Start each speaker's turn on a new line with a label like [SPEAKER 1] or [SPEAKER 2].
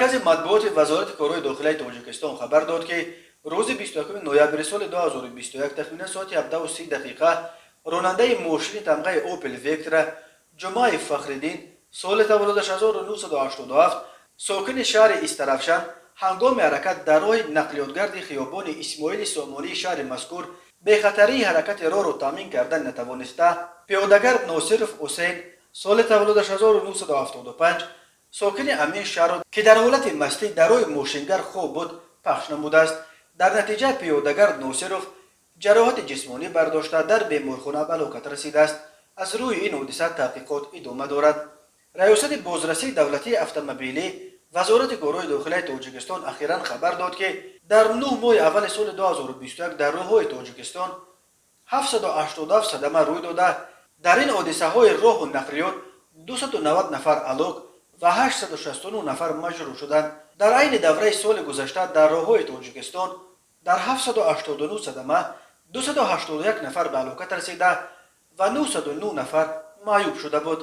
[SPEAKER 1] Маркази матбуоти Вазорати корҳои дохилаи Тоҷикистон хабар дод, ки рӯзи 21 ноябри соли 2021 тахминан соати 17:30 дақиқа ронандаи мошини тамғаи Опел Вектра Ҷумъаев Фахриддин, соли таваллудаш 1987, сокини шаҳри Истаравшан, ҳангоми ҳаракат дар роҳи нақлиётгарди хиёбони Исмоили Сомонии шаҳри мазкур бехатарии ҳаракати роҳро таъмин карда натавониста, пиёдагард Носиров Ҳусейн, соли таваллудаш 1975, сокини ҳамин шаҳрро, ки дар ҳолати мастӣ дар роҳи мошингард хоб буд, пахш намудааст. Дар натиҷа пиёдагард Носиров ҷароҳати ҷисмонӣ бардошта, дар беморхона ба ҳалокат расидааст. Аз рӯи ин ҳодиса таҳқиқот идома дорад. Раёсати бозрасии давлатии автомобилӣ Вазорати корҳои дохилаи Тоҷикистон ахиран хабар дод, ки дар 9 моҳи аввали соли 2021 дар роҳҳои Тоҷикистон 787 садама рӯй дода, дар ин ҳодисаҳои роҳу нақлиёт 290 нафар ҳалок ва 869 нафар маҷрӯҳ шуданд. Дар айни давраи соли гузашта дар роҳҳои Тоҷикистон дар 789 садама 281 нафар ба ҳалокат расида ва 909 нафар маъюб шуда буд.